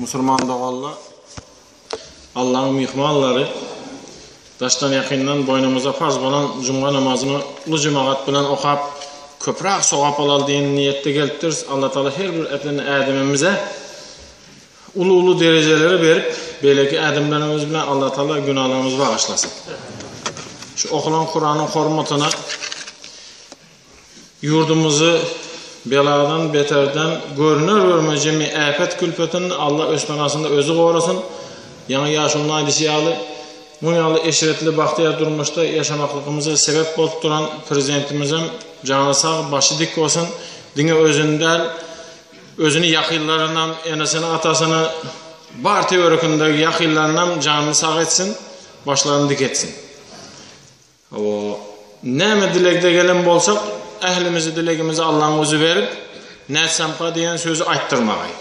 Musurman doganlar, Allahyň myhmanlary, daşdan ýakyndan boýnumyza parz bolan jumga namazyny uly jemagat bilen okap, köpräk sogap alaly diýen niýetde gelipdiris. Allatagala her bir äden ädimimize uly-uly derejeleri berip, beýleki ädimlerimiz bilen Allatagala günalarymyzy bagyşlasyn. Şu okalan Kuranyň hormatyna Ýurdumyzy beladan beterden görüner görmez jemi äpet külpetinden Alla öz penasynda özi gorasyn. Ýaňy ýaşulynyň aýdyşy ýaly, muň ýaly eşretli bagtyýar durmuşda ýaşamaklygymyza sebäp bolup duran Prezidentimizem jany sag, başy dik bolsun. Diňe özüni däl, özüni ýakynlarynam, enesini, atasyny, bar töwerekindäki ýakynlarynam janyny sag etsin, başlaryny dik etsin. Hawa, näme dilegde gelen bolsak, ählimizi dilegimizi Allaň özi berip, nätsemka diýen sözi aýtdyrmagaý.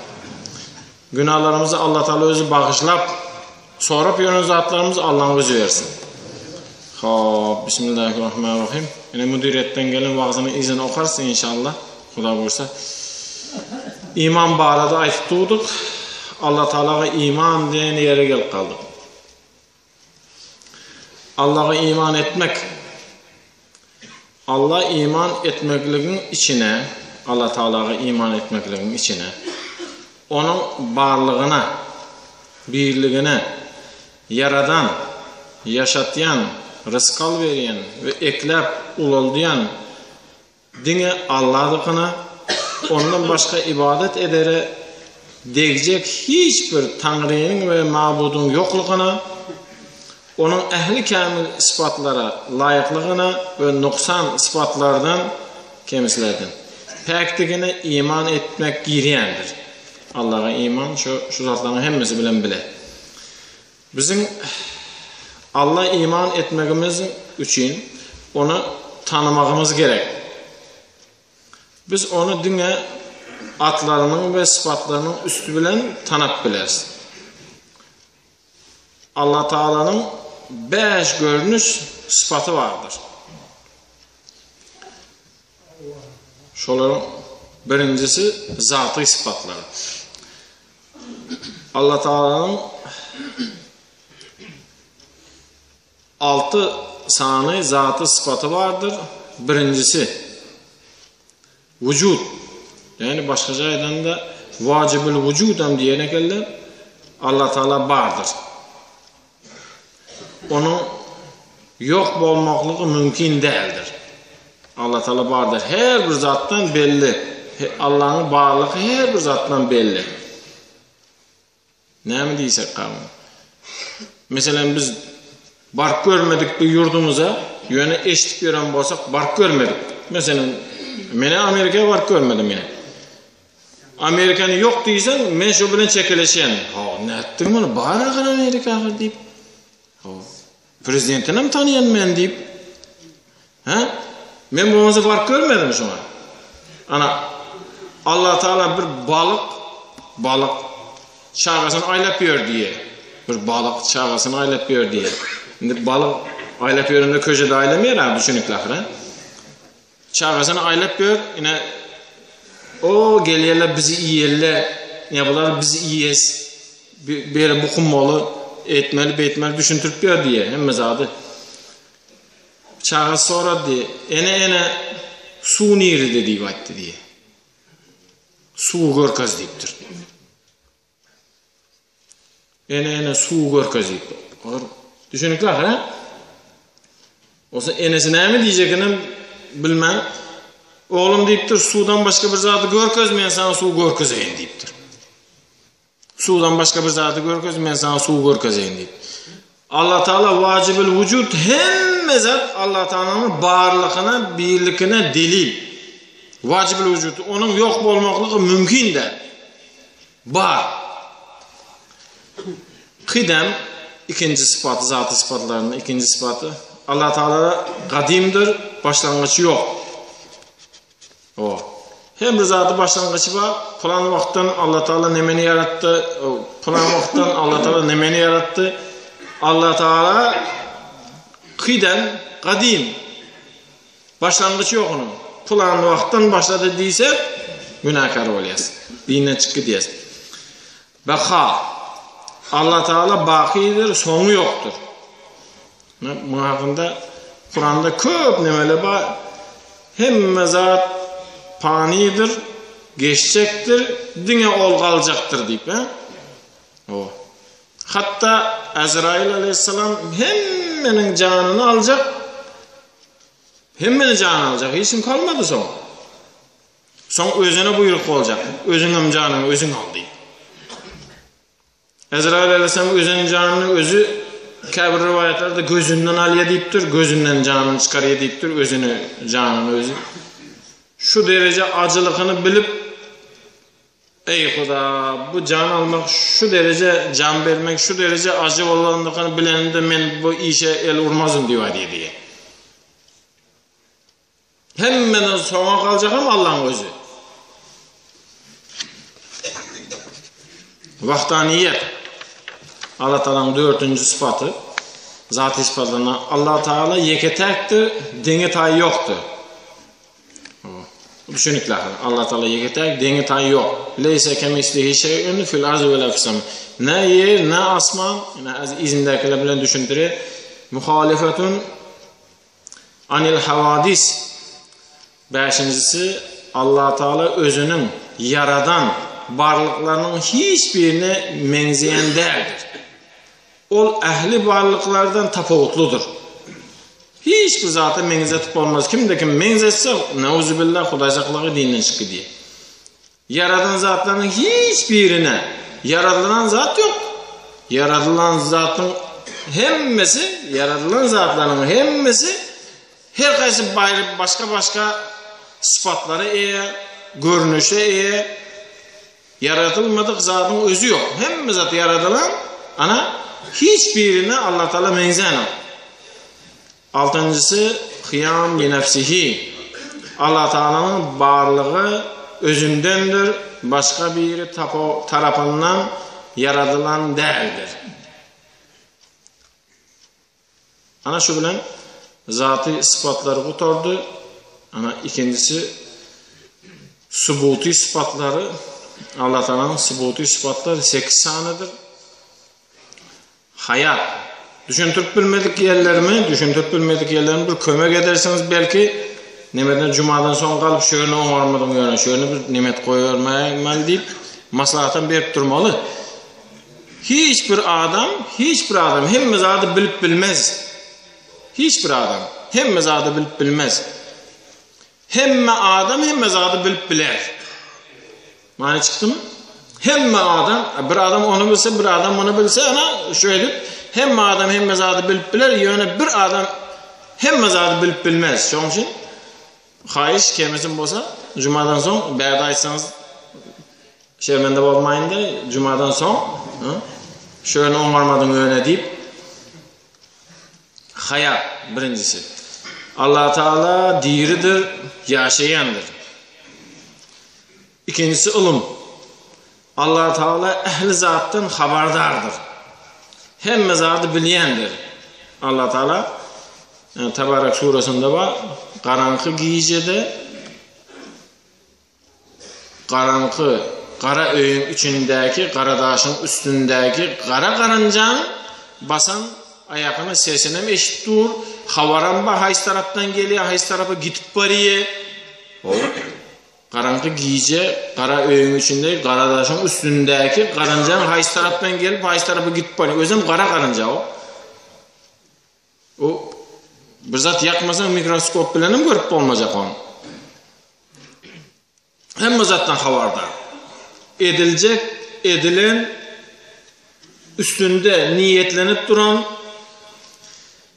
Günalarymyzy Allatagala özi bagyşlap, sorap ýören zatlarymyzy Allaň özi bersin. Hop, Bismillahirrahmanirrahim. Ine müdiriýetden gelen wagzyny yzyny okarys inşallah. Huda buýursa. Iman barada aýtyp durduk. Allatagalaga iman diýen ýere gelip galdyk. Allaha iman etmek. Alla iman etmekligiň içine, Alla Tagalaga iman etmekligiň içine, Onuň barlygyna, birligine, ýaradan, ýaşatýan, rysgal berýän we ekläp ulaldýan Diňe Alladykyna, Ondan başga ybadat edere degjek hiç bir Taňrynyň we magbudyň ýoklugyna, Onuň ähli kämil sypatlara laýyklygyna we nuksan sypatlardan, kemislerden, päkdigine iman etmek girýändir. Allaha iman şu şu zatlaryň hemmesi bilen bile. Biziň Alla iman etmegimiz üçin Ony tanamagymyz gerek. Biz Ony diňe atlarynyň we sypatlarynyň üsti bilen tanap bileris. Allatagalanyň bäş görnüş sypaty bardyr. Şolaryň birinjisi zaty sypatlary. Allatagalanyň alty sany zaty sypaty bardyr. Birinjisi wujud. Ýagny başgaça aýdanda wajibul wujud hem diýen ekenler. Allatagala bardyr. Onuň ýok bolmaklygy mümkin däldir. Allatagala bardyr. Her bir zatdan belli. Allanyň barlygy her bir zatdan belli. Näme diýsek gaňa? Meselem biz baryp görmedik bir ýurdumyza, ýöne eşidip ýören bolsak baryp görmedik. Meselem, men Amerikaya baryp görmedim ýa. Amerikany ýok diýseň, men şo bilen çekeleşýän. Ha, nätdiň muny? Bar ahyr Amerika ahyr diýip. Ha, prezidentinem tanaýan men diýip. Hä? Men bolmasa baryp görmedim şoňa. Ana, Allah Taala bir balyk, balyk çagasyny aýlap ýör diýe. Bir balyk çagasyny aýlap ýör diýe. Indi balyk aýlap ýörende köşede aýlamaýar, ha, düşünikli ahyr, ha? Çagasyny aýlap ýör, ine o gelýärler bizi iýerler, ine bular bizi iýes, beri bukunmaly, etmeli, beýtmeli düşündirip ýör diýýär, hemme zady. Çagasy sorady, ene ene suw nirede diýip aýtdy diýýär. Suwy görkez diýipdir. Ene ene suw görkez diýip. Düşünikli ahyr, ha? Olsa enesi näme diýjegini bilmän, oglum diýipdir, suwdan başga bir zady görkez, men sana suw görkezeýin diýipdir. Suwdan başga bir zady görkez, men sana suw görkezeýin diýip. Allah Taala wajibül wujud hemme zat Allah Taalanyň barlygyna, birligine delil. Wajibül wujud, onuň ýok bolmaklygy mümkin däl. Bar. Kydem ikinji sypaty, zaty sypatlarynyň ikinji sypaty. Allah Taala gadymdyr, başlangyjy ýok. O. Her bir zady başlangyjy bar. Plan wagtdan Allah Taala nemeni ýaratdy? Plan wagtdan Allah Taala nemeni ýaratdy? Allah Taala kydem gadym. Başlangyç ýok onuň. Pylan wagtdan başlady diýsek, günäkär bolýas. Dinden çyk gidýäs. Baka. Allah Teala bakydyr, soňy ýokdur. Munuň hakynda Kuranda köp nemeler bar. Hemme zat panydyr, geçjekdir, diňe ol galjakdyr diýip, he? O. Hatda Azrail aleyhisselam hemmeniň janyny aljak. Hemmeniň janyny aljak, hiç kim kalmady soň. Soň özüne buýruk boljak. Özüňem janyňy özüň al diýip. Ezrail aleyhisselam özüniň janyny özi käbir riwaýatlarda gözünden alýar diýipdir, gözünden janyny çykarýar diýipdir, özüni janyny özi. Şu dereje ajylygyny bilip Eý Huda, bu jan almak şu dereje jan bermek şu dereje ajy bolandygyny bilenimde men bu işe el urmazym diýip aýdýar diýýär. Hemmeden soňa galjak hem Allaň özi. Wahdaniýet. Allah Taalanyň dördünji sypaty. Zaty sypatlaryndan Allah Taala ýeke-täkdir, deňi taýy ýokdur. Düşünikli ahyr. Allah Taala ýeke-täk, deňi taýy ýok. Leýse kemislihi şeý'un fil arzi we la fis sema. Ne ýer, ne asman, ne izindäkiler bilen düşündirýär. Muhalifetun Anil hawadis Bäşinjisi, Allatagala özüniň ýaradan barlyklarynyň hiç birine meňzeýän däldir. Ol ähli barlyklardan tapawutlydyr. Hiç bir zata meňzetip bolmaz. Kimde-kim meňzetse, neuzubillah, Hudaý saklagy dinden çykyp gidýär. Ýaradan zatlarynyň hiç birine ýaradylan zat ýok. Ýaradylan zatyň hemmesi, ýaradylan zatlaryň hemmesi her haýsy başga-başga sypatlara eýe, görnüşe eýe. Ýaradylmadyk zadyň özi ýok. Hemme zat ýaradylan, ana, hiç birine Allatagala meňzänok. Altynjysy, Kyýam bi nefsihi, Allatagalanyň barlygy özündendir, başga biri tarapyndan ýaradylan däldir. Ana şu bilen zaty sypatlary gutardy. Ana ikinjisi subuty sypatlary, Allatagalanyň subuty sypatlary sekiz sanydyr. Haýat. Düşündirip bilmedik ýerlerimi, düşündirip bilmedik ýerlerimi bir kömek edersiňiz belki. Nemeden jumadan soň galyp şu ýerini oňarmadyň ýöne şu ýerini bir nemet goýbermäýmeli diýip maslahatam berip durmaly. Hiç bir adam, hiç bir adam hemme zady bilip bilmez. Hiç bir adam hemme zady bilip bilmez. Hemme adam hemme zady bilip biler. Many çykdymy? Hemme adam, bir adam ony bilse, bir adam muny bilse, ana şeýdip hemme adam hemme zady bilip biler, ýöne bir adam hemme zady bilip bilmez. Şonuň üçin haýyş kemisim bolsa, jumadan soň bärde aýtsaňyz şermende bolmaýyn-da, jumadan soň şöyle oňarmadyň ýöne diýip Haýat, birinjisi. Allatagala diridir, ýaşaýandyr. Ikinjisi ylym. Allatagala ähli zatdan habardardyr. Hemme zady bilýändir. Allatagala Tabarak suresinde bar, garaňky gijede Garaňky, gara öýüň içindäki gara daşyň üstündäki gara garynjaň basan aýagynyň sesinem eşidip dur, habaram bar haýsy tarapdan gelýär, haýsy tarapa gidip barýar. Hop. Garaňky gije gara öýüň içinde gara daşyň üstündäki garynjaň haýsy tarapdan gelip, haýsy tarapa gidip barýar. Özem gara garynja o. O bir zat ýakmasaň mikroskop bilenem görüp bolmajak ony. Hemme zatdan habardar. Ediljek, edilen, üstünde niýetlenip duran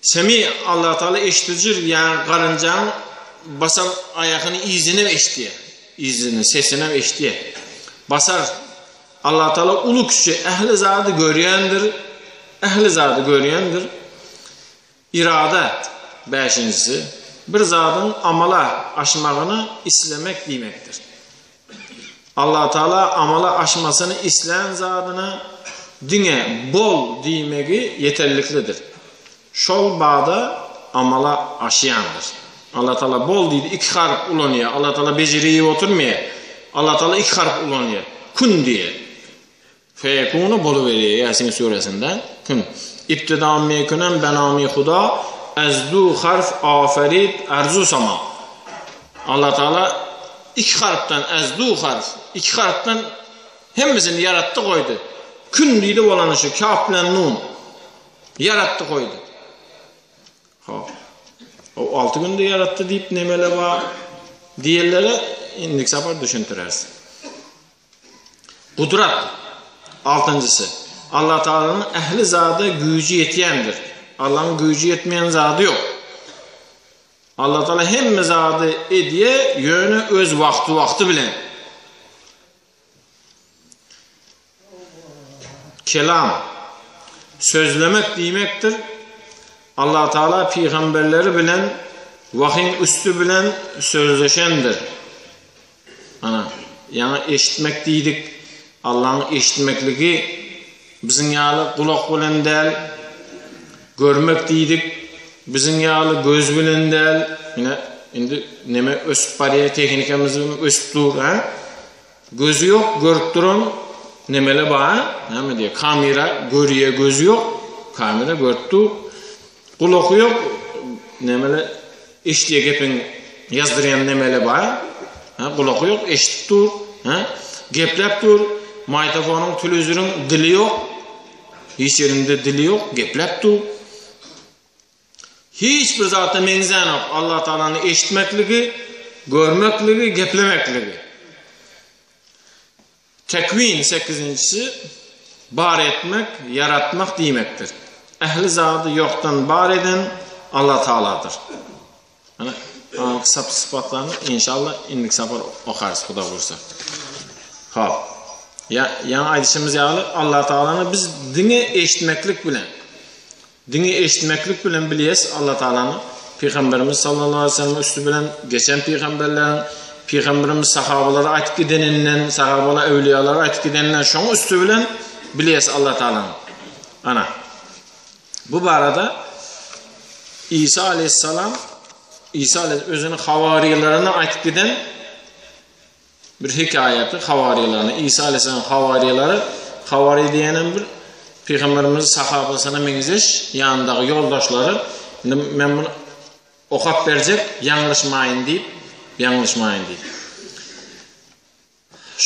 Semi Allah Taala eşidijir, ýa garynjaň basan aýagyny yzyny eşidýär. Yzyny, sesini eşidýär. Basar. Allah Taala uly kişi, ähli zady görýändir. Ähli zady görýändir. Irada, bäşinjisi, bir zadyň amala aşmagyny islemek diýmekdir. Allatagala amala aşmasyny islän zadyna diňe bol diýmegi ýeterliklidir. Şol bada amala aşýandyr. Allatagala bol diýdi, iki harp ulanýar. Allatagala bejeriýip oturmaýar. Allatagala iki harp ulanýar. Kun diýýär. Feýekunu boluberýär Ýasin suresinde. Kün. Ibtida mekünem benami huda ez du harf aferid arzu sama. Allah Taala iki harpdan ez du harf, iki harpdan hemmesini ýaratdy goýdy. Kün diýdi bolany şu kaf bilen nun. Ýaratdy goýdy. Hop. O 6 günde ýaratdy diýip nemele bar diýenlere indiki sapar düşündireris. Gudrat, altynjysy, Allah Tagalanyň ähli zada güýji ýetýändir. Allahyň güýji ýetmeýän zady ýok. Allah Tagala hemme zady edýär, ýöne öz wagty-wagty bilen. Kelam, sözlemek diýmekdir. Allah Tagala pygamberleri bilen wahyň üsti bilen sözleşendir. Ana, ýaňy eşitmek diýdik. Allaň eşitmekligi biziň ýaly gulak bilen däl. Görmek diýdik, biziň ýaly göz bilen däl. Ine, indi neme ösüp barýar, tehnikamyz ösüp dur, ha? Gözi ýok, görüp duran nemele bar, näme diýýär, kamera görýär, gözi ýok, kamera görüp dur. Gulaky ýok, nemele eşidýär gepiň ýazdyrýan nemele bar. Ha, gulaky ýok, eşidip dur, ha, gepläp dur. Maýtofonyň, telewizoriň dili ýok. Hiç ýerinde dili ýok, gepläp dur. Hiç bir zata meňzänok Allah Tagalany eşitmekligi, görmekligi, geplemekligi. Tekwin sekizinjisi bar etmek, ýaratmak diýmekdir. Ähli zady ýokdan bar eden Allah Tagaladyr. Ana, anyk sap sypatlaryny inşallah indiki sapar okarys Huda buýursa. Hop. Ýa, ýaňy aýdyşymyz ýaly Allah Tagalany biz diňe eşitmeklik bilen Diňe eşitmeklik bilen bilýäs Allah Tagalany Pygamberimiz sallallahu aleýhi we sellemiň üsti bilen geçen pygamberleriň Pygamberimiz sahabalara aýtyp gideninden sahabalar öwliýalara aýtyp gideninden şoň üsti bilen bilýäs Allah Tagalany. Ana. Bu barada Isa aleýhissalam Isa aleýhis özüniň hawarilerine aýtyp giden Bir hekaýaty hawarilerini, Isa aleýhissalamyň hawarileri, hawari diýenem bir pygamberimiziň sahabasyna meňzeş ýanyndaky ýoldaşlary. Indi men muny okap berjek, ýalňyşmaýyn diýip, ýalňyşmaýyn diýip.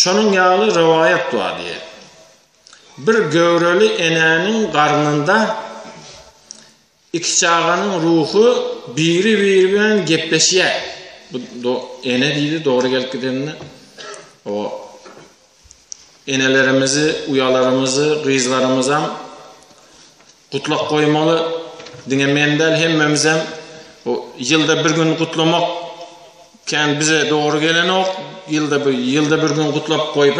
Şonuň ýaly rowaýat bar diýýär. Bir göwreli enäniň garnynda Iki çaganyň ruhy biri-biri bilen gepleşýär. Bu do ene diýdi, dogry gelip gidenine. O enelerimizi, uýalarymyzy, gyzlarymyzam gutlap goýmaly. Diňe men däl, hemmemizem o ýylda bir gün gutlamak kän bize dogry gelenok. Ýylda bir ýylda bir gün gutlap goýup,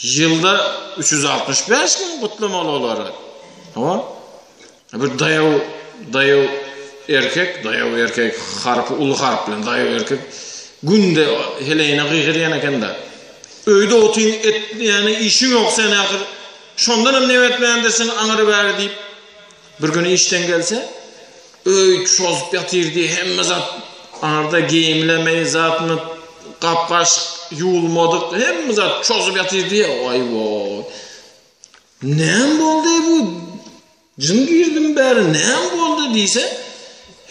Ýylda 365 gün gutlamaly olary. Hawa. Bir daýaw, daýaw erkek, daýaw erkek harpy uly harp bilen daýaw erkek günde heleýine gygyrýan eken-de. Öýde otyň etýäni işiň ýok sen ahyr. Şondan hem neme etmändirsiň aňyry bäri diýip. Bir gün işden gelse, öý çozup ýatyr diýip hemme zat aňyrda geýimlemeý zatmy gap-gaşyk ýuwulmadyk hemme zat çozup ýatyr diýip aý-woý. Näme boldy bu? Jyn girdim bäri näme boldy diýse,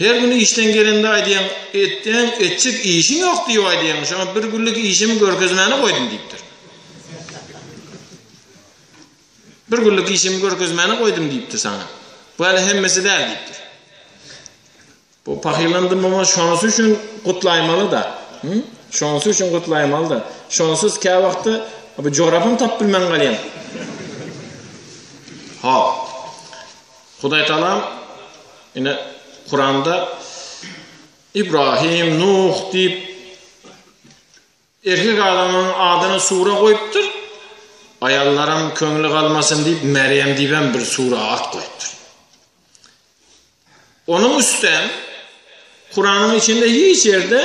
her gün işden gelende aýdýaň, etýäň, etjek işiň ýok diýip aýdýaň, şoňa bir günlük işimi görkezmäne goýdum diýipdir. Bir günlük işimi görkezmäne goýdum diýipdir saňa. Bu häli hemmesi däl diýipdir. Bu pahylandym ama şonusy üçin gutlaýmaly-da. Hı? Şonusy üçin gutlaýmaly-da. Şonsuz kä wagtda bu jorapam tap bilmän galýan. Ha. Hudaý Taala ine Kuranda Ibrahim, Nuh diýip Erkek adamyň adyna sura goýupdyr, aýallaram köňli galmasyn diýip Merýem diýibem bir sura at goýupdyr. Onuň üstem Kuranyň içinde hiç ýerde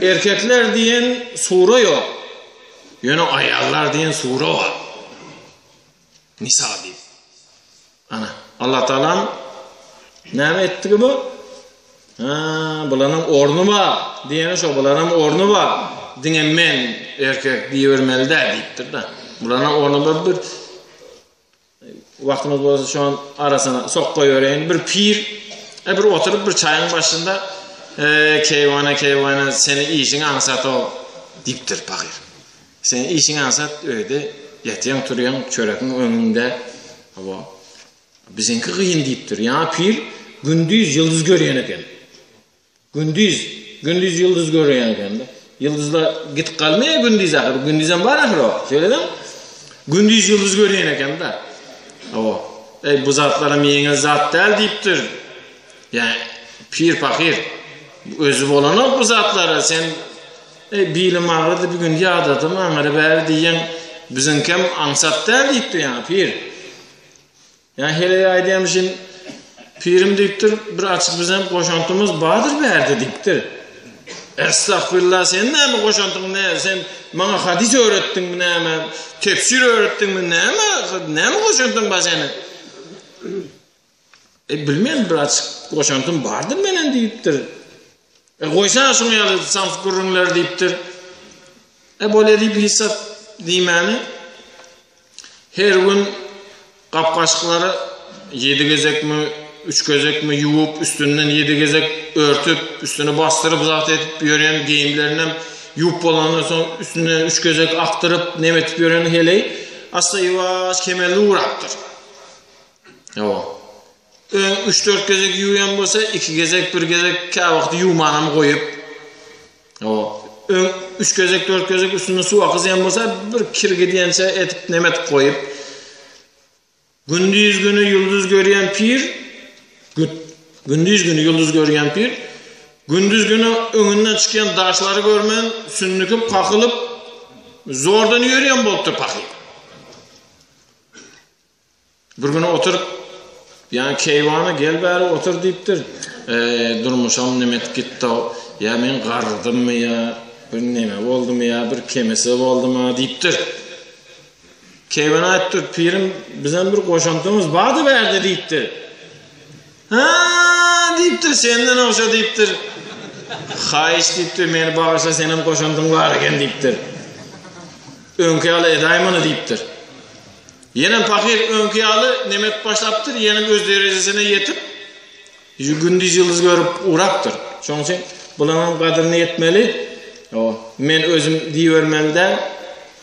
erkekler diýen sura ýok. Ýöne aýallar diýen sura bar. Nisa diýip. Ana, Allah Taalam näme etdigi bu? Ha, bularyň orny bar diýeni şo, bularyň orny bar. Diňe men erkek diýibermeli däl diýipdir-de. Bulana ornunda bir wagtymyz bolsa şu an arasyna sok goýbereýin. Bir pir e, bir oturyp bir çaýyň başynda e, keýwana keýwana seni işiň aňsat o diýipdir pahyr. Seni işiň aňsat öýde ýatýaň turýaň çörekiň öňüňde. Hawa. Biziňki gyn diýipdir. Ýa pir gündiz ýyldyz görýän eken. Gündiz, gündiz ýyldyz görýän eken-de. Ýyldyzlar gidip galmaýar gündiz ahyr. Gündizem bar ahyr o. Şeýle-de. Gündiz ýyldyz görýän eken-de. Hawa. Eý, bu zatlaram ýeňil zat däl diýipdir. Ýa pir pahyr özi bolanok bu zatlara sen eý bilim agyrdy bir gün ýadadym aňyry bäri diýen biziňkem aňsat däl diýipdir ýa pir. Ýa heleý aýdýamyşyn, Pirim diýipdir, bir açyk bizem goşantymyz bardyr bärde diýipdir. Estagfirullah, sen näme goşantyň nä, sen maňa hadys öwretdiňmi näme, tefsir öwretdiňmi näme, näme goşantyň bar seniň? E bilmen bir açyk goşantym bardyr menen diýipdir. E goýsana şuň ýaly samsyk gürrüňleri diýipdir. E bolýa diýip hiç zat diýmäni Her gün gap-gaşyklary ýedi gezekmi, üç gezekmi ýuwup, üstünden ýedi gezek örtüp, üstüni basdyryp zat edip ýören geýimlerinem ýuwup bolandan soň üstünden üç gezek akdyryp, neme etip ýören heleý assa ýuwaş kemelli ugrapdyr. Hawa. Öň üç-dört gezek ýuwýan bolsa, iki gezek, bir gezek käwagt ýuwmanam goýup, Hawa. Öň üç gezek, dört gezek üstünden suw akyzýan bolsa, bir kir gidýänçä edip neme edip goýup. Gündiz güni ýyldyz görýän pir, gündiz güni ýyldyz görýän pir, gündiz güni öňünden çykýan daşlary görmän, sünnükip, kakylyp, zordan ýörýän bolupdyr pahyr. Bir gün oturyp, ýa keýwana gel bäri otur diýipdir. Eý, durmuşam neme etip gitdi-ow, ýa men garradymmy ýa bir neme boldumy ýa bir kemese boldumy diýipdir. Keýwana aýdypdyr, pirim bizem bir goşantymyz bardy bärde diýipdir. Hä, diýipdir, senden ogşa diýipdir. Haýyş diýipdir, meni bagyşla senem goşantyň bar eken diýipdir. Öňki ýaly edäý muny diýipdir. Ýenem pahyr öňki ýaly neme edip başlapdyr, ýenem öz derejesine ýetip, gündiz ýyldyz görüp ugrapdyr. Şonuň üçin bularyň gadyryny ýetmeli. Hawa, men özüm diýibermeli däl.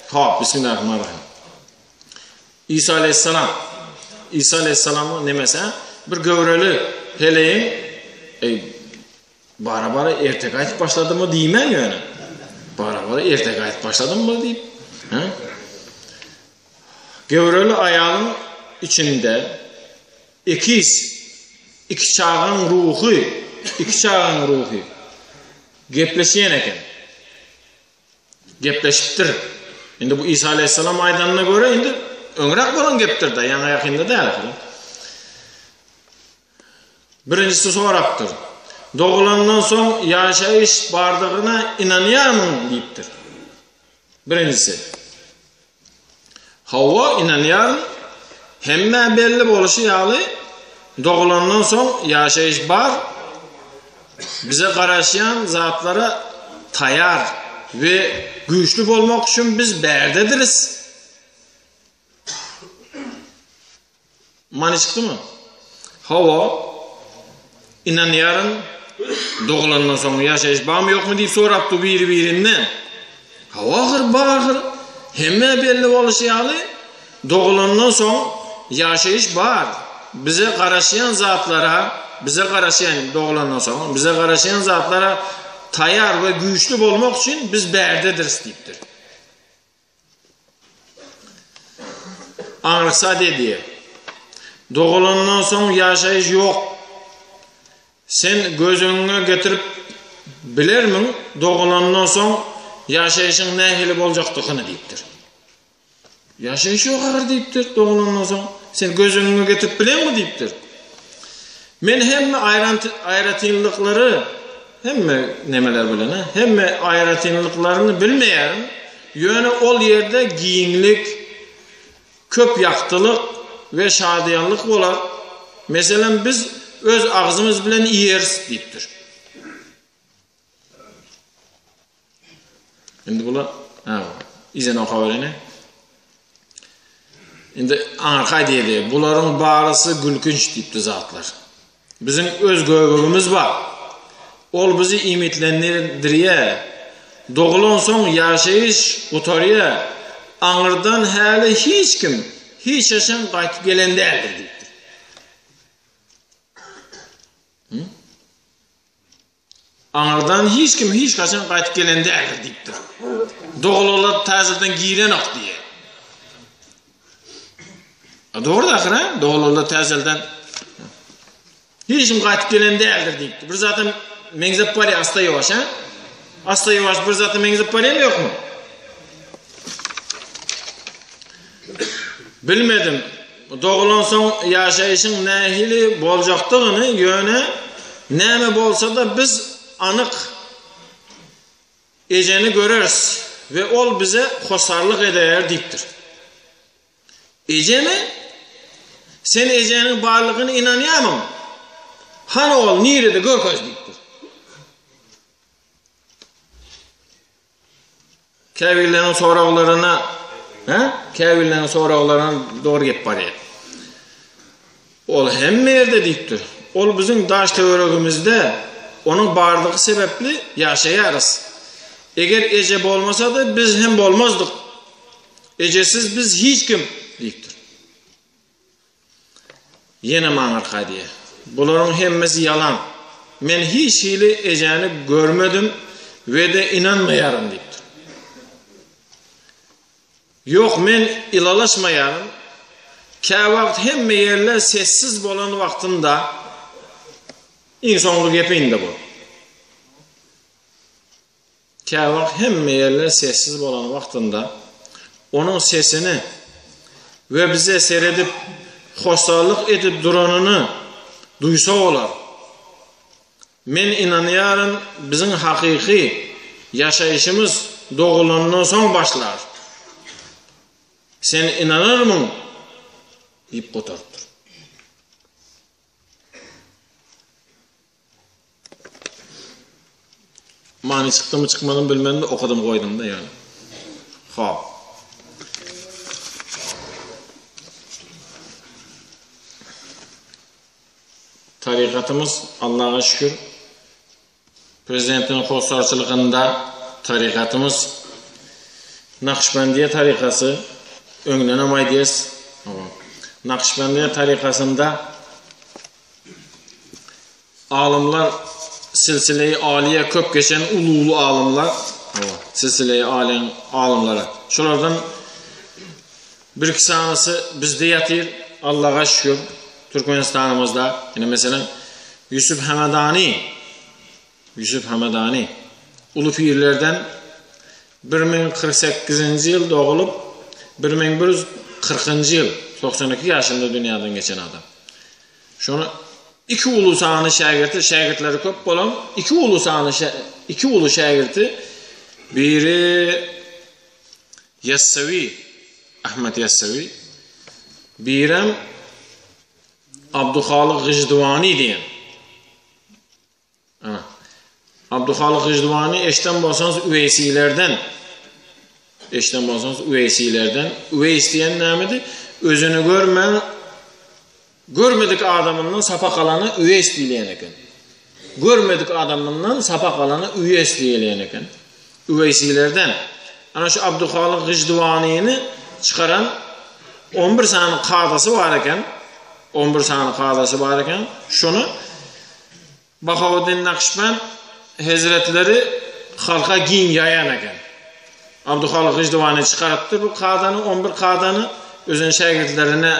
Hop, bismillahirrahmanirrahim. Isa aleyhisselam. Isa aleyhisselamyň nemesi, bir göwreli heleýiň eý Bara-bara erteki aýdyp başladymy diýmäň ýöne. Bara-bara erteki aýdyp başladymmy diýip. Hä? Göwreli aýalyň içinde ekiz iki çagaň ruhy, iki çagaň ruhy gepleşýän eken. Gepleşipdir. Indi bu Isa aleyhisselam aýdanyna görä indi öňräk bolan gepdir-de, ýaňy ýakynda däl. Birinjisi sorapdyr. Dogulandan soň ýaşaýyş bardygyna ynanýarmyň diýipdir. Birinjisi. Hawa, ynanýaryn. Hemmä belli bolşy ýaly, dogulandan soň ýaşaýyş bar. Bize garaşýan zatlara taýar we güýçli bolmak üçin biz bärdediris. Many çykdymy? Hawa, ynanýaryn, dogulandan soň ýaşaýyş barmy ýokmy diýip sorapdy biri-birinden. Hawa ahyr, bar ahyr. Hemmä belli boluşy ýaly, dogulandan soň ýaşaýyş bar. Bize garaşýan zatlara, bize garaşýan dogulandan soň, bize garaşýan zatlara taýar we güýçli bolmak üçin biz bärdediris diýipdir. Aňryksat edýär. Dogulandan soň ýaşaýyş ýok. Sen göz öňüňe getirip bilermiň, dogulandan soň ýaşaýşyň nähili boljakdygyny diýipdir. Ýaşaýyş ýok ahyr diýipdir, dogulandan soň. Sen göz öňüňe getirip bileňmi diýipdir. Men hemme aýratynlyklary Hemme nemeler bilen, hemme aýratynlyklaryny bilmeýärin, ýöne ol ýerde giňlik, köp ýagtylyk we şadyýanlyk bolar. Meselem, biz öz agzymyz bilen iýeris diýipdir. Indi bular, ha, yzyna okap berene. Indi aňyrky aýdýardy, bularyň barysy gülkünç diýipdi zatlar. Biziň öz göbegimiz bar. Ol bizi iýmitlendirýär. Dogulansoň ýaşaýyş gutarýar. Aňyrdan häli hiç kim, hiç haçan gaýtyp gelen däldir diýipdir. Aňyrdan hiç kim hiç haçan gaýtyp gelen däldir diýipdir. Dogulanlar täzeden girenok diýýär. Dogry da ahyr, ha? Dogulanlar täzeden hiç kim gaýtyp gelen däldir diýipdir. Bir zaten meňzep barýar asta ýuwaş, ha? Asta ýuwaş bir zata meňzep barýarmy ýokmy? Bilmedim. Dogulansoň ýaşaýşyň nähili boljakdygyny, ýöne näme bolsa-da biz anyk ejeni göreris we ol bize hossarlyk eder diýipdir. Ejemi? Sen ejeniň barlygyna ynanýarmyň? Hany ol, nirede, görkez diýipdir. Käbirleriniň soraglaryna, hä? Käbirleriniň soraglaryna dogry gep barýar. Ol hemme ýerde diýipdir. Ol biziň daş töweregimizde, onuň barlygy sebäpli ýaşaýarys. Eger eje bolmasady, biz hem bolmazdyk. Ejesiz biz hiç kim diýipdir. Ýene maňyrka diýýär. Bularyň hemmesi ýalan. Men hiç hili ejäni görmedim we-de ynanmaýaryn diýipdir. Ýok, men ylalaşmaýaryn. Käwagt hemme ýerler sessiz bolan wagtynda, iň soňky gepi indi bu. Käwagt hemme ýerler sessiz bolan wagtynda onuň sesini we bize seredip hoşallyk edip duranyny duýsa bolar. Men ynanýaryn, biziň hakyky ýaşaýşymyz dogulandan soň başlar. Sen ynanarmyň? diýip gutarypdyr. Many çykdymy çykmadymy bilmedim de okadym goýdum da ýöne. Hop. Tarikatymyz Allaha şükür prezidentiň hossarçylygynda tarikatymyz Nakşbendiýe tarikasy öňdenem aýdýas. Nakşbendiýe tarikasynda Alymlar silsile-i aliýe köp geçen uly-uly alymlar, silsile-i aliýeň alymlary. Şolardan bir-iki sanysy bizde ýatyr, Allaha şükür, Türkmenistanymyzda. Ine meselem, Ýusup Hamadani, Ýusup Hamadani uly pirlerden 1048-nji ýyl dogulup, 1140-njy ýyl, 92 ýaşynda dünýäden geçen adam. Şony iki uly sany şägirti, şägirtleri köp bolan iki uly sany iki uly şägirti biri Ýassewi, Ahmet Ýassewi, birem Abduhalyk Gyždywany diýen. Ana. Abduhalyk Gyždywany eşden bolsaňyz Üweýsilerden. Eşden bolsaňyz Üweýsilerden. Üweýs diýen nämedi? Özüni görmän görmedik adamyndan sapak alana Üweýs diýilýän eken. Görmedik adamyndan sapak alana Üweýs diýilýän eken. Üweýsilerden. Ana şu Abduhalyk Gyždywanyny çykaran 11 sany kadasy bar eken. 11 sany kadasy bar eken. Şony Bahaweddin Nakşbend hezretleri halka giň ýaýan eken. Abduhalyk Gyždywany çykarypdyr bu kadany, 11 kadany özüniň şägirtlerine,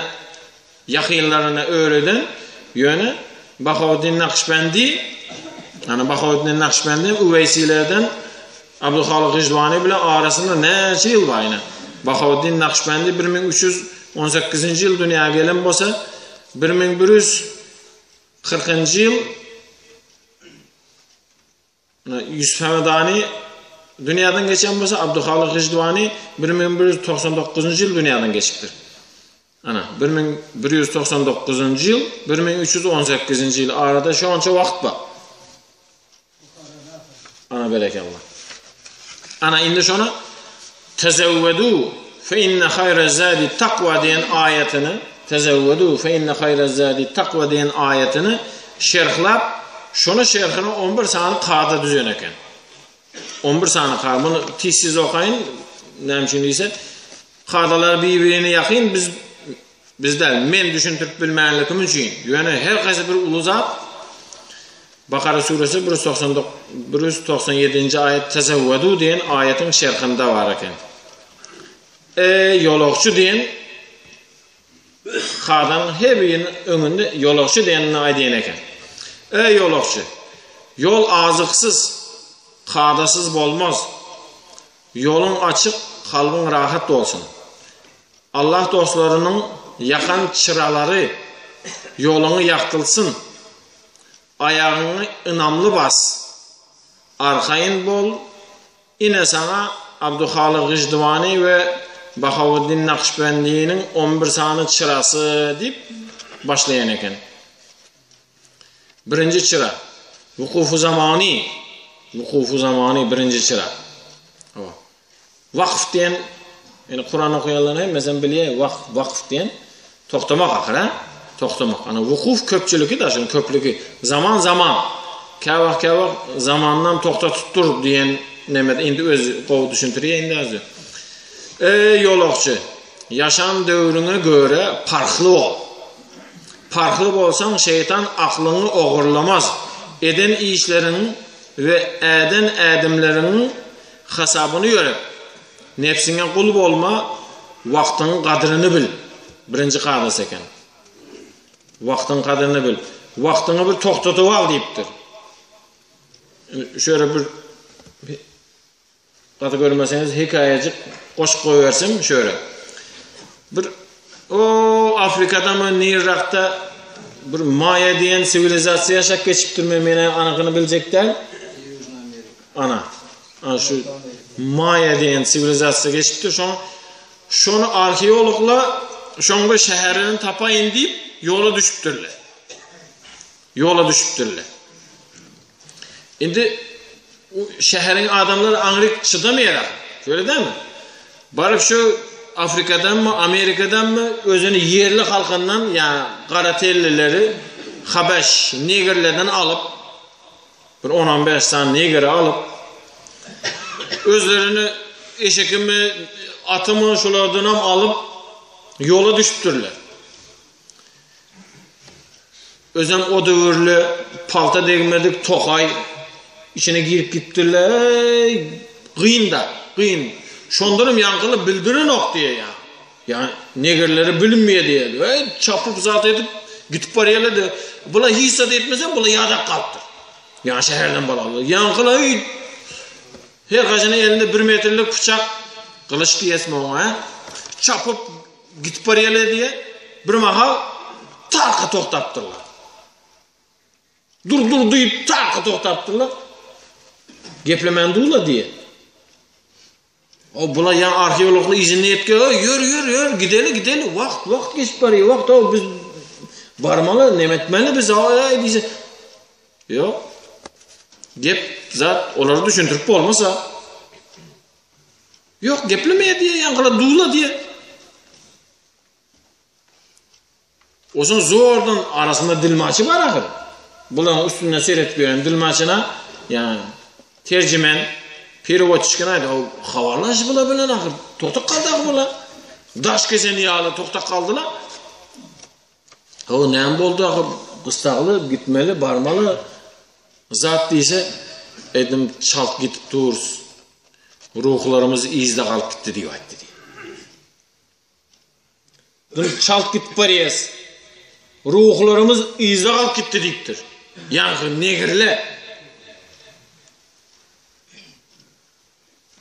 ýakynlaryna öwreden. Ýöne Bahaweddin Nakşbendi, ýagny Bahaweddin Nakşbendi Üweýsilerden Abduhalyk Gyždywany bilen arasynda näçe ýyl bar ine. Bahaweddin Nakşbendi 1318-nji ýyl dünýä gelen bolsa, 1100 Kyrkynjy ýyl Ýusup Hamadany dünýäden geçen bolsa, Abduhalyk Gyždwany 1199-njy ýyl dünýäden geçipdir. Ana, 1199-njy ýyl, 1318-nji ýyl arada şonça wagt bar. Ana berekella. Ana indi şona tezewwedu. Fe inne haýra zadi takwa diýen aýatyny Tezewwedu fe inne haýra zadi takwa diýen aýatyny şerhlap, şony şerhine 11 sany kada düzen eken. 11 sany kada. Muny tiz-tiz okaýyn. Näme üçin diýse, kadalar bir-birine ýakyn, biz biz däl, men düşündirip bilmänlikim üçin. Ýöne her haýsy bir uly zat Bakara suresi 197-nji aýat Tezewwedu diýen aýatyň şerhinde bar eken. Eý, ýolagçy diýen kadanyň her biriniň öňünde ýolagçy diýenini aýdýan eken. Eý, ýolagçy! Ýol azyksyz, kadasyz bolmaz. Ýoluň açyk, kalbyň rahat bolsun. Allah dostlarynyň ýakan çyralary ýoluňy ýagtyltsyn. Aýagyňy ynamly bas. Arkaýyn bol, ine saňa Abduhalyk Gyždywany we Bahaweddin Nakşbendiniň on bir sany çyrasy diýip başlaýan eken. Birinji çyra. Wukufy zamany. Wukufy zamany birinji çyra. Hawa. Wakf diýen, ýani Kuran okaýanlaryň hemmesem bilýär, wakf, wakf diýen togtamak ahyr, ha? Togtamak. Ana wukuf köpçüligi da, şunuň köplügi. Zaman zaman. Käwagt käwagt zamandan togtatyp dur diýen neme indi öz gowy düşündirýär indi azı. Eý ýolagçy, ýaşan döwrüňe göre parhly bol. Parhly bolsaň şeýtan aklyňy ogurlamaz. Eden işleriň we äden ädimleriňiň hasabyny ýöret. Nebsiňe gul bolma, wagtyň gadryny bil. Birinji kadasy eken. Wagtyň gadryny bil. Wagtyňy bir togtadyp al diýipdir. Şöyle bir Gaty görmeseňiz hekaýajyk goşup goýbersem şöyle. Bir o Afrikadamy nirrakda bir Maýa diýen siwilizasiýa ýaşap geçipdirmi men anygyny biljek däl. Ana. Ana şu Maýa diýen siwilizasiýa geçipdir. Şoň şony arheologlar şoň bir şäherini tapaýyn diýip ýola düşüpdirler. Ýola düşüpdirler. Indi şäheriň adamlary aňryk çydamaýar ahyr. Şeýle dälmi? Baryp şu Afrikadanmy, Amerikadanmy özüni ýerli halkyndan ýa gara tellileri habeş negrlerden alyp bir 10-15 sany negri alyp özlerini eşekimi, atymy şulardanam alyp ýola düşüpdirler. Özem o döwürli palta degmedik tokaý içine girip gitdiler. Eý, gyn-da, gyn. Şondanam ýaňkyly bildirenok diýýär ýa. Ýa negrlere bilinmeýär diýýär. Eý, çapyp zat edip gidip barýarlar-da. Bular hiç zat etmese, bular ýadap galypdyr. Ýa şäherden balalar. Ýaňkyly eý, her haýsynyň elinde bir metrlik pyçak, gylyç diýesmi oňa, çapyp Gidip barýarlar diýe, bir mahal tarka togtapdyrlar. Dur, dur diýip tarka togtapdyrlar. Geplemän durlar diýe. O bular ýa arheologlar yzyny etge, ýör, ýör, ýör, gideli, gideli, wagt, wagt geçip barýar, wagt, o biz barmaly, neme etmeli biz, aý diýse. Ýok. Gep zat olary düşündirip bolmasa. Ýok, geplemeýär diýýär, ýaňkylar dula diýýär. Oşun zordan arasynda dilmaçy bar ahyr. Bularyň üstünden seretip ýören dilmaçyna, ýa terjimen, perevodçikine aýdy, o habarlaş bular bilen ahyr. Togtak galdy ahyr bular. Daş kesen ýaly togtak galdylar. O näme boldy ahyr? Gyssagly gitmeli, barmaly. Zat diýse, edim çalt gidip durus. Ruhlarymyz yzda galyp gitdi diýip aýtdy diýip. Dün çalt gidip barýas. Ruhlarymyz yzda galyp gitdi diýipdir. Ýaňky negrle.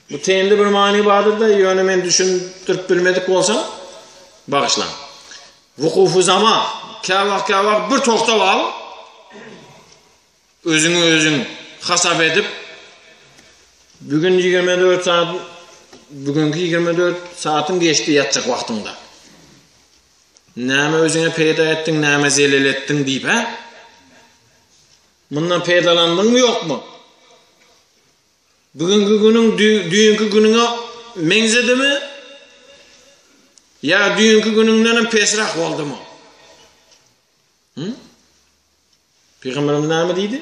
Bu teýinde bir many bardyr da, ýöne men düşündirip bilmedik bolsam, bagyşlaň. Wukufy zaman, käwagt käwagt bir togtap al, Özüňi özüň hasap edip, bugün 24 saat, bugünki 24 saatyň geçdi ýatjak wagtyňda. Näme özüňe peýda etdiň, näme zelel etdiň diýip, hä? Mundan peýdalandyňmy ýokmy? Bugünki günüň düýnki günüňe meňzedimi? Ýa düýnki günüňdenem pesräk boldumy? Hı? Pygamberimiz näme diýdi?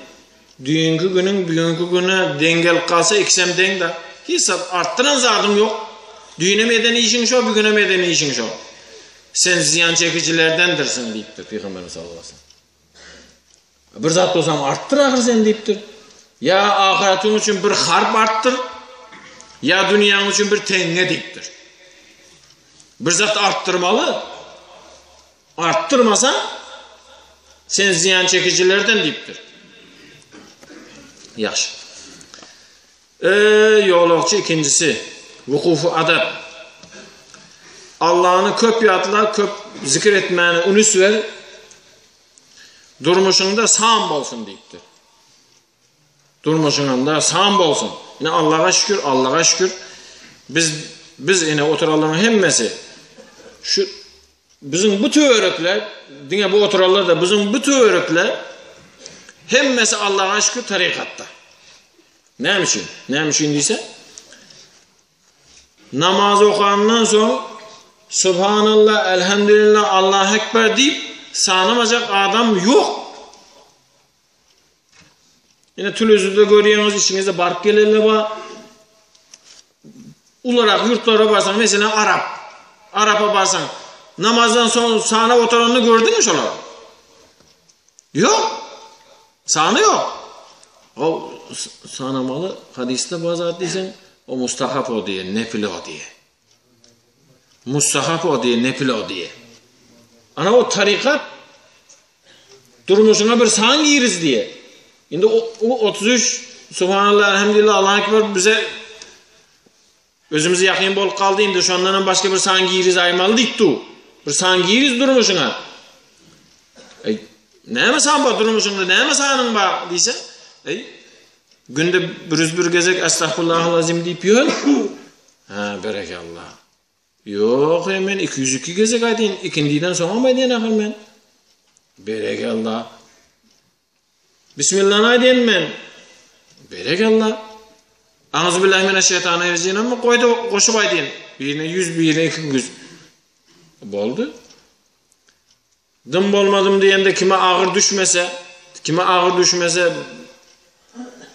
Düýnki günüň bugünki güne deň gelip galsa ikisem deň-de. Hiç zat artdyran zadyň ýok. Düýnem eden işiň şo, bugünem eden işiň şo. Sen zyýan çekijilerdendirsiň diýipdir Pygamberimiz sallallahu aleyhi ve sellem. Bir zat bolsam artdyr ahyr sen diýipdir. Ýa ahyratyň üçin bir harp artdyr, ýa dünýäň üçin bir teňňe diýipdir. Bir zat artdyrmaly. Artdyrmasaň, sen zyýan çekijilerden diýipdir. Ýagşy. E, ýolagçy ikinjisi, wukufy adab. Allany köp ýatla, köp zikir etmäne ünüs ber. Durmuşyňda san bolsun diýipdir. Durmuşyňda san bolsun. Ine Allaha şükür, Allaha şükür. Biz biz ine oturanlaryň hemmesi şu biziň bu töwerekler, diňe bu oturanlar da biziň bu töwerekler hemmesi Allaha şükür tarikatda. Näme üçin? Näme üçin diýse? Namaz okandan soň Subhanallah, Elhamdülillah, Allahu Ekber diýip sanamajak adam ýok. Ine telewizorda görýäňiz, içiňizde baryp gelenler bar. Ularak ýurtlara barsaň, meselem Arap. Arapa barsaň, namazdan soň sanap oturanyny gördüňmi şolar? Ýok. Sany ýok. O sanamaly hadysda bar zat diýseň, o mustahap o diýe, nefil o diýe. Mustahap o diýe, nefil o diýe. Ana o tarikat Durmuşyňa bir san giriz diýe. Indi o 33 Subhanallah, Elhamdülillah, Allahu Ekber bize özümize ýakyn bolup galdy. Indi şondan hem başga bir san giriz aýmaly diýip du. Bir san giriz durmuşyňa. Ey, näme san bar durmuşyňda? Näme sanyň bar diýse, ey, günde bir yüz bir gezek Estağfurullahal azim diýip ýör. Ha, berekallah. Ýok, e, men 202 gezek aýdyn, ikindiden soňam aýdyn ahyr men. Berekella. Bismillahny aýdyn men. Berekella. Auzu billahi mineşşeýtanirrajim goýdy, goşup aýdyn. Birine 100, birine 200. Boldy. Dym bolmadym diýende kime agyr düşmese, kime agyr düşmese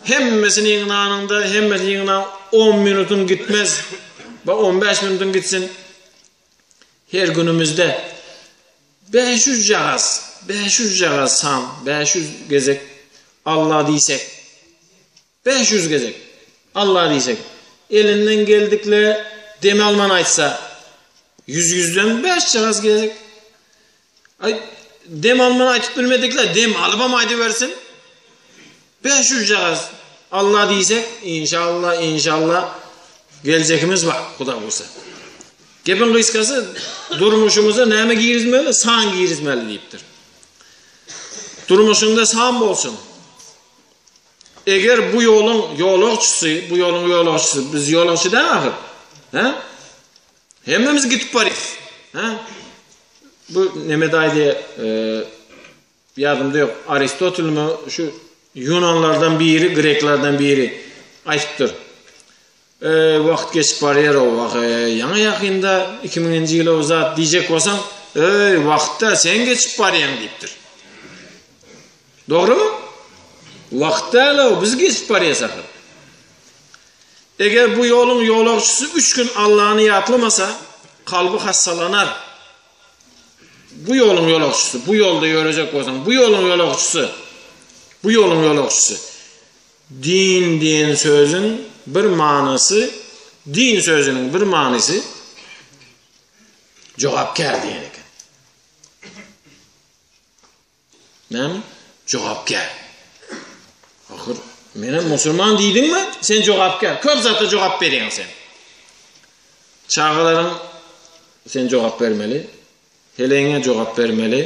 hemmesini ýygnanyňda, hemmesini ýygnan 10 minutyň gitmez. Ba 15 minutyň gitsin. Her günümizde 500 jagaz, 500 jagaz san, 500 gezek Allah diýsek, 500 gezek Allah diýsek, elinden geldikle dem alman aýtsa, ýüz ýüzden 5 jagaz gezek. Aý, dem alman aýtyp bilmedikler dem alybam aýdybersin. 500 jagaz Allah diýsek, inşallah, inşallah geljekimiz bar, Huda bolsa. Gepiň gysgasy, durmuşymyza näme girizmeli? San girizmeli diýipdir. Durmuşyňda san bolsun. Eger bu ýoluň ýolagçysy, bu ýoluň ýolagçysy, biz ýolagçy däl ahyr. Hä? Hemmemiz gidip barýas. Hä? Bu neme daýdy, e, ýadymda ýok, Aristotelmi şu ýunanlardan biri, greklerden biri aýdypdyr. E, wagt geçip barýar o wah, e, ýaňy ýakynda 2000-nji ýyl o zat diýjek bolsaň, eý, wagtda sen geçip barýaň diýipdir. Dogrymy? Wagt däl-ow, biz geçip barýas ahyr. Eger bu ýoluň ýolagçysy üç gün Allany ýatlamasa, kalby hassalanar. Bu ýoluň ýolagçysy, bu ýolda ýörejek bolsaň, bu ýoluň ýolagçysy, bu ýoluň ýolagçysy. Din diýen sözüň bir manysy, din sözüniň bir manysy jogapkär diýen eken. Näme? Jogapkär. Ahyr, menem musulman diýdiňmi? Sen jogapkär. Köp zata jogap berýäň sen. Çagalaryň sen jogap bermeli. Heleňe jogap bermeli.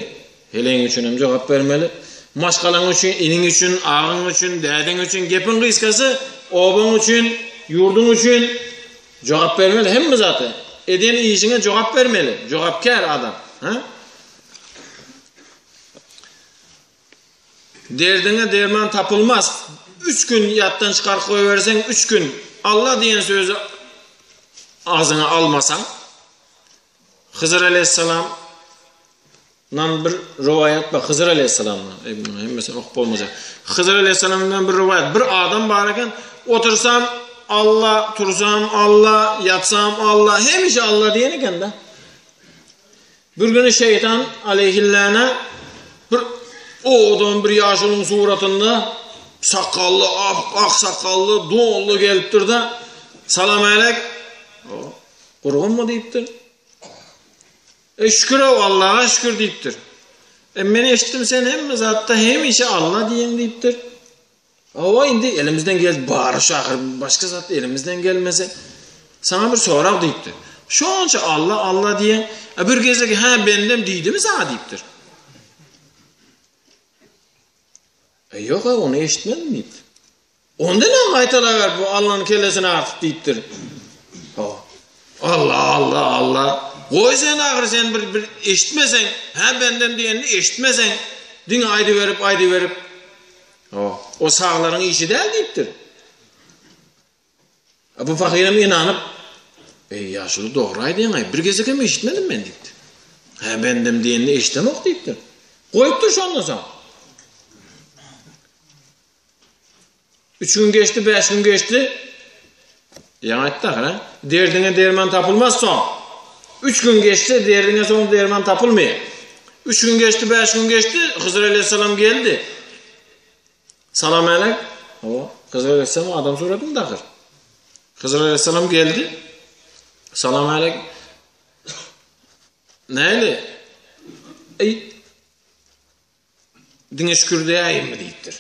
Heleň üçin hem jogap bermeli. Maşgalaň üçin, iniň üçin, agaň üçin, dädeň üçin, gepiň gysgasy, obaň üçin, ýurduň üçin jogap bermeli hemme zata. Eden işiňe jogap bermeli. Jogapkär adam. Ha? Derdiňe derman tapylmaz. Üç gün ýatdan çykaryp goýberseň, üç gün Alla diýen sözi agzyňa almasaň, Hyzyr aleýhissalam dan bir rowaýat bar. Hyzyr aleýhissalamdan. Eý, muny hemmesini okup bolmajak. Hyzyr aleýhissalamdan bir rowaýat. Bir adam bar eken, otursam Alla, tursam Alla, ýatsam Alla, hemişe Alla diýen eken-de. Bir güni şeýtan aleýhillana bir owadan bir ýaşulyň suratynda sakgally, ak sakgally, donly gelipdir-de, Salam älek. Gurgunmy diýipdir. E şükür-ow, Allaha şükür diýipdir. E men eşitdim sen hemme zatda hemişe Alla diýeň diýipdir. Hawa indi elimizden gel bary şu ahyr başga zat elimizden gelmese saňa bir sorag diýipdir. Şonça Alla Alla diýeň, e bir gezek hä bendem diýdimi saňa diýipdir. E ýok ony eşitmedim diýipdir. Onda näme gaýtalaber bu Allanyň kellesini artyp diýipdir. Hawa. Alla Alla Alla. Goý sen ahyr sen bir bir eşitmeseň, hä bendem diýenini eşitmeseň, diňe aýdyberip aýdyberip. Hawa. O saglaryň işi däl diýipdir. A bu pahyram ynanyp, Eý, ýaşuly dogry aýdýaň-aý, bir gezek hem eşitmedim men diýipdir. Hä bendem diýenini eşidemok diýipdir. Goýupdyr şondan soň. Üç gün geçdi, bäş gün geçdi. Ýaňy aýtdy ahyr, ha? Derdiňe derman tapylmaz soň. Üç gün geçdi, derdiňe soň derman tapylmaýar. Üç gün geçdi, bäş gün geçdi, Hyzyr aleyhisselam geldi. Salam älek. Hawa, Hyzyr aleyhisselam adam suratynda ahyr. Hyzyr aleyhisselam geldi. Salam älek. Näli? Ey, Diňe şükür diýäýinmi diýipdir.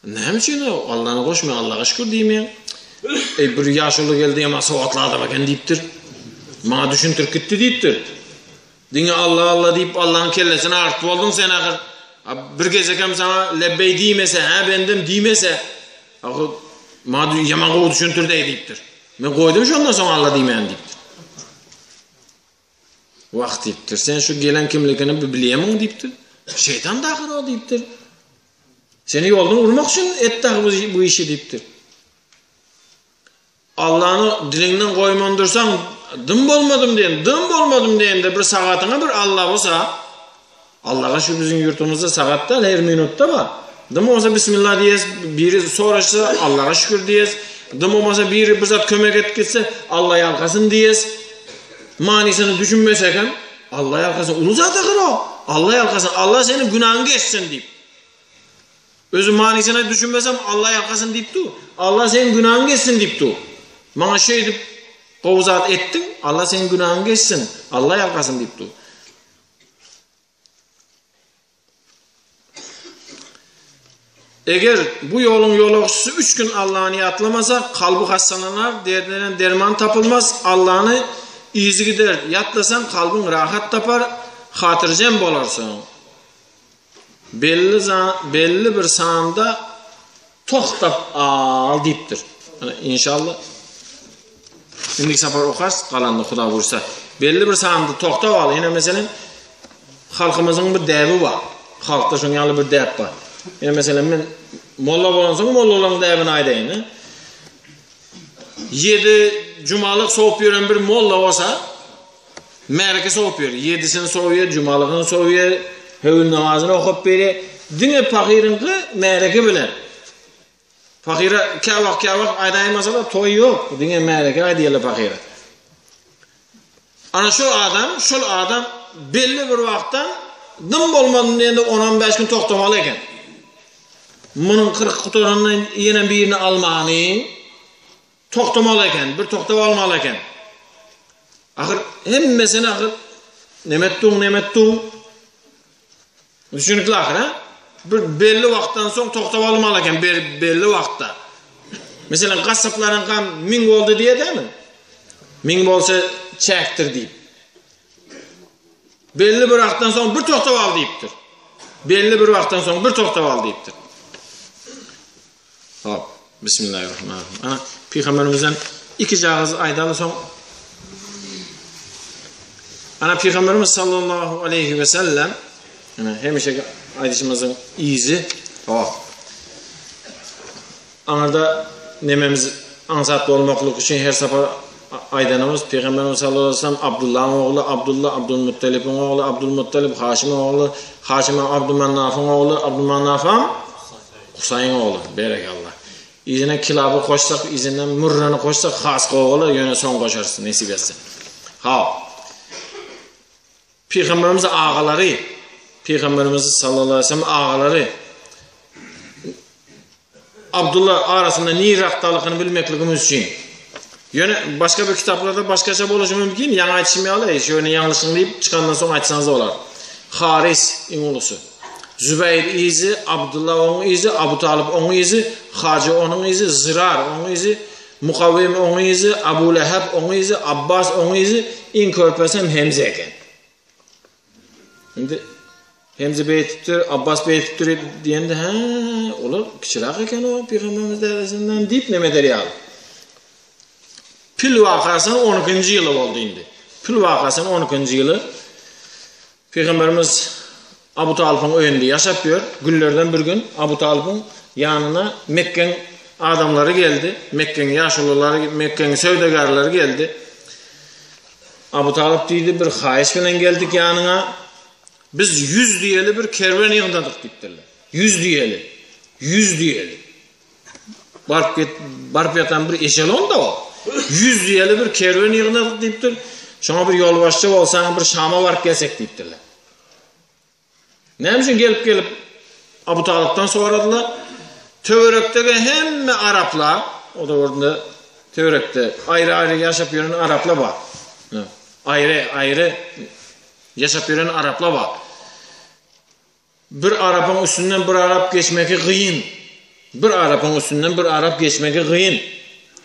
Näme üçin o Allany goşmaý Allaga şükür diýmeýäň? Eý bir ýaşuly geldi ýaman sowatly adam eken diýipdir. Maňa düşündirip gitdi diýipdir. Diňe Alla Alla diýip Allanyň kellesini agyrt bolduň sen ahyr. Bir gezek hem saňa lebbeý diýmese, hä bendem diýmese, ahyr maňa ýaman gowy düşündirdi diýipdir. Men goýdum şondan soň Alla diýmän diýipdir. Wah diýipdir, sen şu gelen kimligini bir bilýämiň diýipdir. Şeýtan dahyr o diýipdir. Seni ýoldan urmak üçin etdi bu, bu işi diýipdir. Allany diliňden goýman dursaň, dym bolmadym diýen, dym bolmadym diýende bir sagatyňa bir Alla bolsa, Allaga şu biziň ýurtumyzda sagat däl, her minutda bar. Dym bolsa bismillah diýes, biri soraşsa Allaga şükür diýes. Dym bolmasa biri bir zat kömek etip gitse Alla ýalkasyn diýes. Manysyny düşünmesek hem Alla ýalkasyn uly zat ahyr o. Alla ýalkasyn, Alla seniň günäňi geçsin diýip. Özi manysyna düşünmesem Alla ýalkasyn diýip dur. Alla seniň günäňi geçsin diýip dur. Maňa şeýdip gowy zat etdiň, Alla seniň günäňi geçsin. Alla ýalkasyn diýip dur. Eger bu ýoluň ýolagçysy üç gün Allany ýatlamasa, kalby hassalanar, derdine derman tapylmaz. Allany yzygider ýatlasaň, kalbyň rahat tapar, hatyrjem bolarsyň. Belli, belli bir sanda tohtap al diýipdir. Inşallah. Indiki sapar okarys, galanyny Huda buýursa. Belli bir sanda tohtap al. Ine meselem, halkymyzyň bir däbi bar. Halkda şoň ýaly bir däp bar. Ine meselem men molla bolansoň mollalaryň däbini aýdaýyn. Ýedi jumalyk sowup ýören bir molla bolsa, märeke sowup ýör. Ýedisini sowýar, jumalygyny sowýar, höwül namazyny okap berýär. Diňe pahyryňky märeke bilen. Pahyra käwagt käwagt aýdaýmasalar toý ýok. Diňe märeke aýdýarlar pahyra. Ana şol adam, şol adam belli bir wagtdan dym bolmadym diýende 10-15 gün togtamaly eken. Munuň 40 gutarandan ýene birini almany togtamaly eken, bir togtap almaly eken. Ahyr hemmesini ahyr nemetduň, nemetduň. Düşünikli ahyr, ha? Bir belli wagtdan soň toktap almaly eken, belli wagtda. Meselem, gassaplaryň kam 1000 boldy diýedämi? 1000 bolsa çäkdir diýip. Belli bir wagtdan soň bir toktap al diýipdir. Belli bir wagtdan soň bir toktap al diýipdir. Hop, bismillahirrahmanirrahim. Ana, pygamberimizden iki jagyz aýdaly soň Ana pygamberimiz sallallahu aleyhi ve sellem ana hemişe aýdyşymyzyň yzy hop. Aňyrda nememiz aňsat bolmaklyk üçin her sapar. aýdanymyz Pygamberimiz sallallahu aleýhi we sellem Abdullahyň ogly Abdulla Abdulmuttalibiň ogly Abdulmuttalib Haşymyň ogly Haşym Abdumannafyň ogly Abdumannafam Husaýyň ogly. Berekella. Yzyna Kilaby goşsak, yzyndan Mürreni goşsak has gowy bolar, ýöne soň goşarys nesip etse. Haw. Pygamberimiz agalary, Pygamberimiz sallallahu aleyhi ve sellem agalary Abdullah arasynda nirakdalygyny bilmekligimiz üçin. Ýöne başga bir kitaplarda başgaça boluşy mümkin. Ýaňy aýdyşym ýaly, ýöne ýalňyşyň diýip çykandan soň aýtsaňyz bolar. Haris iň ulusy. Zübeýr yzy, Abdullah oň yzy, Abu Talyp oň yzy, Hajy onuň yzy, Zyrar oň yzy, Mukawwim oň yzy, Abu Leheb oň yzy, Abbas oň yzy, iň körpesi hem Hemze eken. Indi Hemze beýtipdir, Abbas beýtipdir diýende, hä, olar kiçiräk eken o pygamberimiz dädesinden diýip neme eder ýaly. Pil wakasynyň 12-nji ýyly boldy indi. Pil wakasynyň 12-nji ýyly Pygamberimiz Abu Talypyň öýünde ýaşap ýör. Günlerden bir gün Abu Talypyň ýanyna Mekgeň adamlary geldi. Mekgeň ýaşululary, Mekgeň söwdagärleri geldi. Abu Talyp diýdi, bir haýyş bilen geldik ýanyňa. Biz 100 düýeli bir kerwen ýygnadyk diýipdirler. 100 düýeli. 100 düýeli. Baryp get, baryp ýatan bir eşelon da o. 100 düýeli bir kerwen ýygnadyk diýipdir. Şoňa bir ýolbaşçy bolsaň bir Şama baryp gelsek diýipdirler. Näme üçin gelip gelip Abu Talypdan soradylar. Töwerekdeki hemme araplar, o döwürde töwerekde aýry-aýry ýaşap ýören araplar bar. Aýry-aýry ýaşap ýören araplar bar. Bir arapyň üstünden bir arap geçmegi gyn. Bir arapyň üstünden bir arap geçmegi gyn.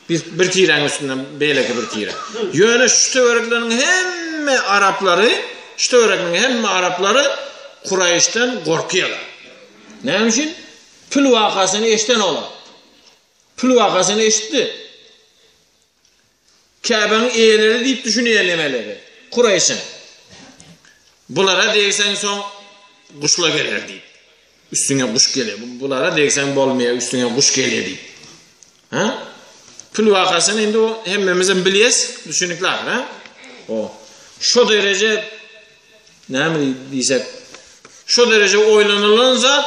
Bir, bir tiräň üstünden beýleki bir tire. Ýöne şu töwerekleriň hemme araplary, şu töwerekliň hemme araplary Kuraýyşdan gorkýarlar. Näme üçin? Pül wakasyny eşden olar. Pül wakasyny eşitdi. Käbäniň eýeleri diýip düşünýär nemeleri, Kureýşiň. Bulara degseň soň guşla geler diýip. Üstüňe guş geler. Bulara degseň bolmaýar, üstüňe guş geler diýip. Ha? Pül wakasyny indi o hemmemizem bilýäs, düşünikli ahyr, ha? O. Şo dereje näme diýsek, şo dereje oýlanylan zat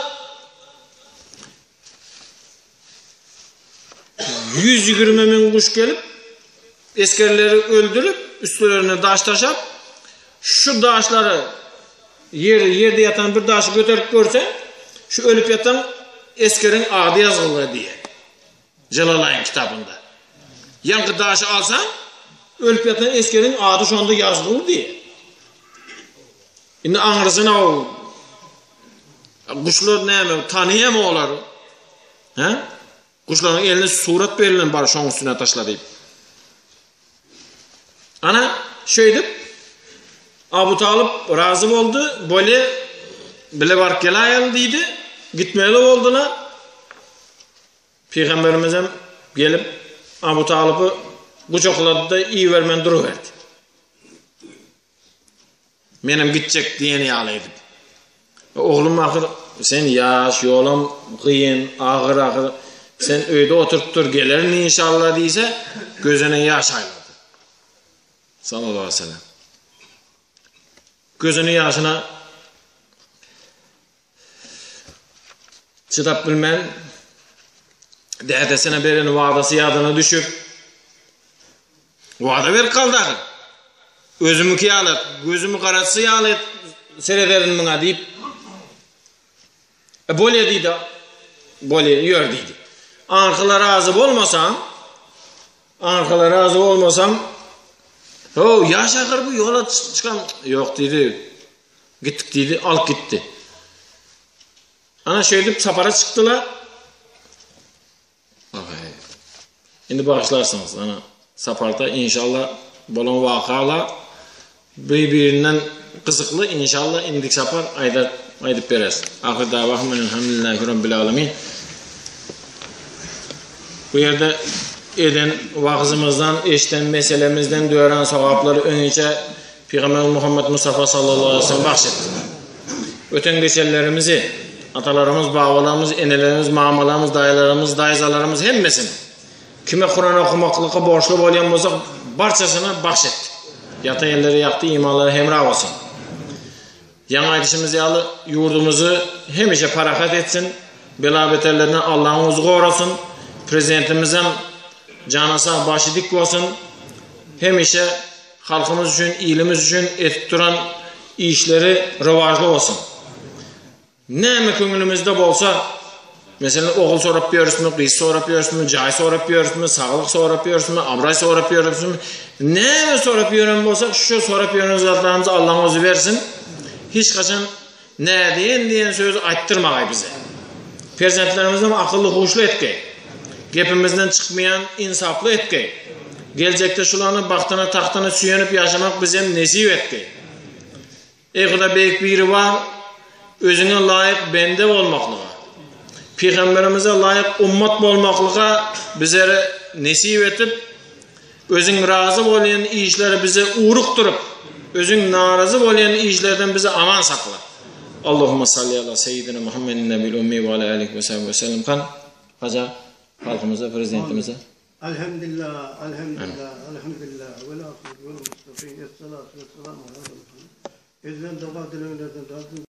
120 müň guş gelip, esgerleri öldürip, üstlerine daş taşap, şu daşlary ýer, ýerde ýatan bir daşy göterip görse, şu ölüp ýatan esgeriň ady ýazgyly diýýär. Jelalaýyň kitabynda. Ýaňky daşy alsaň, ölüp ýatan esgeriň ady şonda ýazgyly diýýär. Indi aňrysyna o guşlar näme, tanyýamy olary? Hä? Guşlaryň eline surat berlen bar, şoň üstüne taşla diýip. Ana, şeýdip Abu Talyp razy boldy, bolýa bile baryp geläýeli diýdi. Gitmeli boldular. Pygamberimizem gelip Abu Talypy gujaklady-da ibermän duruberdi. Menem gitjek diýen ýaly edip. Oglum ahyr sen ýaş, ýolam gyn, agyr ahyr. Sen öýde oturyp dur, gelerin inşallah diýse, gözüne ýaş aýlady. Sallallahu aleyhi ve sellem. Gözüni ýaşyna çydap bilmän dädesine beren wadasy ýadyna düşüp wada berip galdy ahyr. Özümiňki ýaly et, gözümi garatsy ýaly et, serederin muňa diýip E bolýa diýdi. Bolýa, ýör diýdi. Aňyrkylar razy bolmasaň, aňyrkylar razy bolmasaň, ho, ýaş ahyr bu ýola çykan, ýok diýdi. Gitdik diýdi, alyp gitdi. Ana şeýdip sapara çykdylar. Indi bagyşlarsyňyz, ana saparda inşallah bolan wakalar bir-birinden gyzykly inşallah indiki sapar aýdar aýdyp bereris. Ahyr dawahum elhamdülillahi rabbil alamin. Bu ýerde eden wagyzymyzdan, eşden meselemizden dörän sogaplary öňinçä Pygamberimiz Muhammet Mustafa sallallahu aleyhi ve sellem bahş etdi. Öten geçenlerimizi, atalarymyz, babalarymyz, enelerimiz, mamalarymyz, daýylarymyz, daýzalarymyz hemmesini. Kime Kuran okamaklyga borçly bolýan bolsak, barçasyna bagş et. Ýatan ýerleri ýagty, imanlary hemra bolsun. Ýaňy aýdyşymyz ýaly, ýurdumyzy hemişe parahat etsin, bela-beterlerden Allahyň özi gorasyn, Prezidentimizem jany sag, başy dik bolsun, hemişe halkymyz üçin, ilimiz üçin edip duran işleri rowaçly bolsun. Näme köňlümizde bolsa, meselem, ogul sorap ýörüsmi, gyz sorap ýörüsmi, jaý sorap ýörüsmi, saglyk sorap ýörüsmi, abraý sorap ýörüsmi, näme sorap ýören bolsak, şu sorap ýören zatlarymyzy Allaň özi bersin. Hiç haçan nädeýin diýen sözi aýtdyrmagaý bize. Perzentlerimizem akylly huşly etgeý. Gepimizden çykmaýan ynsaply etgeý. Geljekde şulany bagtyna tagtyna süýenip ýaşamak bizem nesip etgeý. Eý Huda beýik Biribar özüňe laýyk bende bolmaklyga, pygamberimize laýyk ummat bolmaklyga bizere nesip etip, özüň razy bolýan işlere bize urukdyryp, özüň narazy bolýan işlerden bizi aman sakla. Allahumma salli ala seyyidina Muhammedin nebil ummi ve ala alihi ve sahbihi ve sellem. Kan haja halkymyza, prezidentimize. Elhamdülillah, elhamdülillah, elhamdülillah. Ve la hawle ve la kuvvete illa billah. Esselatu vesselamu ala Resulillah. Edilen doga dileglerden razy.